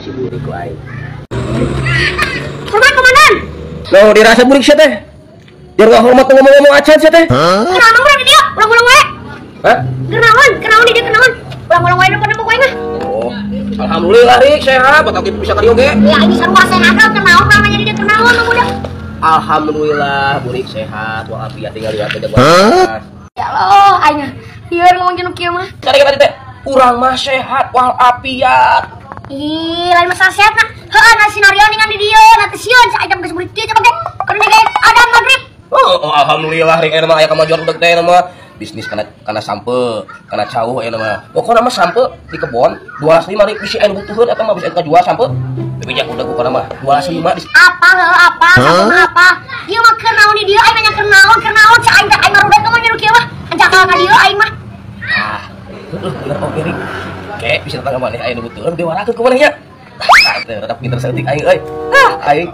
Si burik ku aing. Hormat komandan. Loh, dirasa burik sia teh. Biar gak hormat ngomong-ngomong acan sia teh. Kunaon urang di dieu? Ulang-ulang wae. Hah? Kunaon? Kunaon di dieu kunaon? Ulang-ulang wae depan wae mah. Oh, alhamdulillah Rik sehat, bakal bisa ka dieu ge. Ya ini sarua sehat kunaon urang nanya di dieu kunaon mah budak. Alhamdulillah burik sehat walafiat tinggal lihat aja gua. Ya Allah, aing lieur ngomong jeung kieu mah. Cari tadi teh, urang mah sehat walafiat. Ih, lain masalah sehat nah. Heeh, nah sinario ningan di dieu, nah teh sieun sae jam geus burik kieu coba ge. Kudu ge ada maghrib. Oh, alhamdulillah Rik aya mah aya kamajuan udah teh mah. Bisnis kana sampe, kana cauh aya mah. Pokona mah sampe di kebon 205 Rik bisi aya butuheun eta mah bisa kajual sampe. Minyak udah pokona mah 205 di apa heuh apa sampe mah apa. Ieu mah keur naon di dieu aing nanya keur naon cai aing teh aing marudet ngomong nyeru kieu mah. Anjakal ka dieu aing mah. Ah, heuh bener oge Rik. Ke bisa tetangga maneh aya nu butuheun diwarakeun ku maneh nya. Teh rada pinter saeutik aing euy. Ah, aing.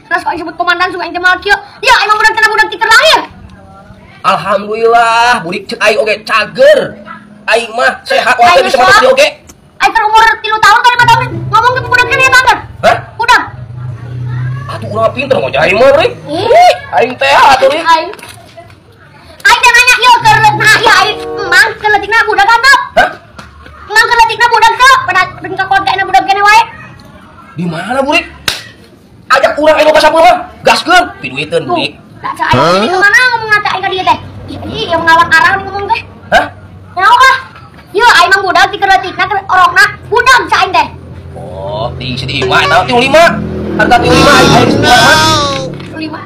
Terus kok disebut komandan suka aing teh moal kieu. Ya aing mah budak kana budak ti lahir. Alhamdulillah, burik cek aing oge cager. Aing mah sehat wae bisa matok dieu oge. Aing keur umur 3 tahun ka 5 tahun ngomong ke budak keneh banget. Hah? Budak. Atuh urang pinter ngomong aing mah, Rik. Aing teh atuh, Rik. Aing. Aing teh nanya ieu keur nah ieu aing emang keur leutikna budak henteu? Hah? Emang keur leutikna budak teu? Pada ka keluarga budak keneh wae. Di mana, Burik? Ajak urang aing ka sampeu mah. Gaskeun, piduiteun, Burik. Nah, aing ini kemana ngomong teh aing ka dieu teh? Ih, yang ngelawan arah nih ngomong teh. Hah? Naon ah? Ieu aing mah budak ti keur leutikna keur orokna budak cai aing teh. Oh, di sini mah eta 35. Harga 35 aing aing mah. 35.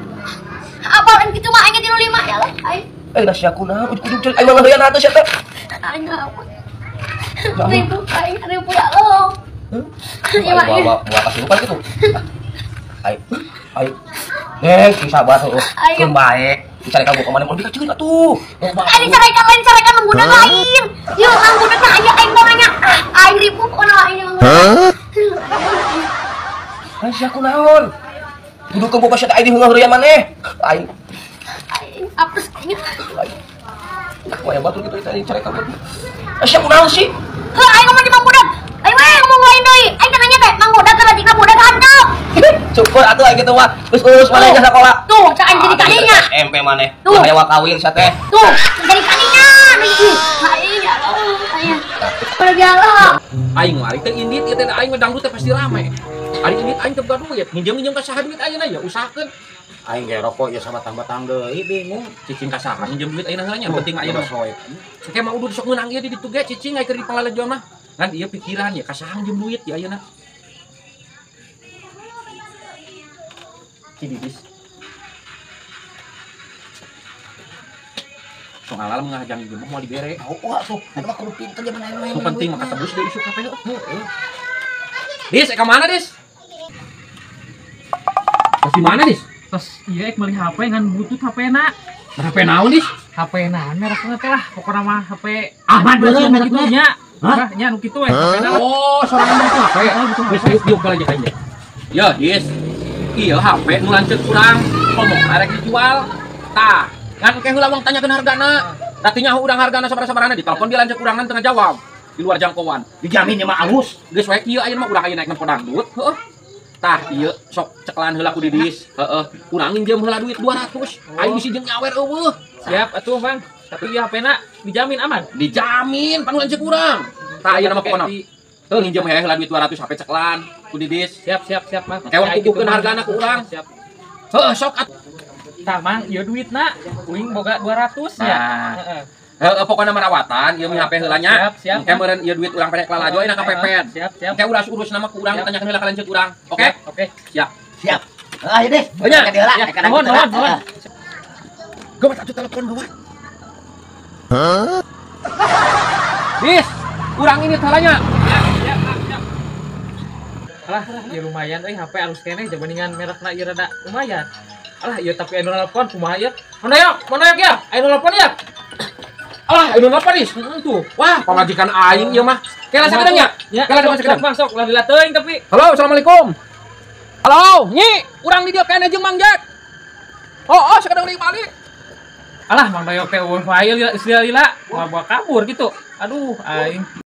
Apa aing kitu mah aing 35 ya lah aing. Eh, da sia kunaon ujug-ujug aing mah ngaheuyan atuh sia teh. Aing ngelamun. Ribu aing ribu ya Allah. Aing bawa bawa kasurupan kitu. Aing aing eh, sabar heuh. Keun bae. Dicari kamu kemana mau dikaceun atuh. Aing dicarekan lain dicarekan mang budak lain. Yeuh mang budak mah aya aing mah nanya. Aing ribu pokona aing mang budak. Hah? Sia kunaon? Kudu boga sia teh aing diheungah-heureuyan maneh. Aing aing apes aing. Wah, batur kitu aing dicarekan. Sia kunaon sih? Heuh aing ngomong di mang budak. Aing we ngomong lain deui. Aing teh nanya teh mang budak keur leutikna budak henteu. Syukur atuh aing kitu mah. Geus lulus maneh nya sakola. Tuh, cak aing jadi kadinya. SMP maneh. Tuh, hayang kawin sia teh. Tuh, jadi kadinya. Aing ya Allah, aing. Udah galau. Aing mah ari teh indit ieu teh aing mah dangdut teh pasti rame. Ari indit aing teu boga duit, nginjem-nginjem ka saha duit ayeuna ya usahakeun. Aing ge rokok ya sama batang-batang deui bingung. Cicing ka saha nginjem duit ayeuna heula nya penting mah ayeuna. Sake mah udah sok meunang ieu di ditu ge cicing aing keur di panglalajuan mah. Ngan ieu pikiran ya ka saha nginjem duit ya ayeuna. Didis. Soal alam ngajang ieu mah moal dibere. Oh, wah tuh, eta mah kudu pinter zaman ayeuna. Nu penting mah katebus deui isuk kabeh heuh. Dis, ka mana, Dis? Tas di mana, Dis? Tas ieu ek meuli HP ngan butut HP-na. HP naon, Dis? HP na merekna teh lah, pokona mah HP aman berarti merekna nya. Hah? Nya nu kitu we HP-na. Oh, sorangan butuh HP. Geus diuk aja kayaknya. Ya, Dis. Iya HP nu lanceuk urang, ngomong arek dijual. Tah, ngan engke heula wong tanyakeun hargana. Tadinya urang hargana sabaraha-sabarana ditelepon dia lanceuk urang teu ngajawab. Di luar jangkauan. Dijamin nya mah alus. Geus we kieu ayeuna mah urang aya naik nempo dangdut, heuh. Tah, ieu sok ceklan heula ku Didis. Heeh, urang nginjem heula duit 200. Aing bisi jeung nyawer eueuh. Siap atuh, Bang. Tapi ieu HP-na dijamin aman? Dijamin, pan lanceuk urang. Tah ayeuna mah pokona. Heuh nginjem heula duit 200 HP ceklan ku Didis. Siap siap siap, Mang. Engke wong kukukeun hargana ku urang. Siap. Heuh sok atuh. Tah, Mang, ieu duitna uing boga 200 nya. Heeh. Heeh, pokona mah rawatan ieu mah HP heula nya. Siap, siap. Engke meureun ieu duit urang perek lalajo ayeuna ka pepet. Siap, siap. Engke urang urus nama ku urang tanyakeun heula ka lanceuk urang. Oke? Oke. Siap. Siap. Heuh ayo, Dis. Oh nya. Nuhun, nuhun, nuhun. Gawat atuh telepon gawat. Hah? Dis, urang ini heula nya. Alah, ya lumayan euy HP alus keneh jabandingan merekna ieu rada lumayan. Alah, ieu tapi anu nelpon kumaha ieu? Mana yok ya? Anu nelpon ya? Alah, anu nelpon Dis. Heeh tuh. Wah, pamajikan aing ieu mah. Kela sakedeung nya? Ya, Kela sakedeung. Sok, sok, lah teuing tapi. Halo, assalamualaikum. Halo, Nyi, urang di dieu keneh jeung Mang Jack. Oh, sakedeung deui balik. Alah, Mang Doyok teh eueuh wae lila, lila, bawa kabur gitu. Aduh, aing.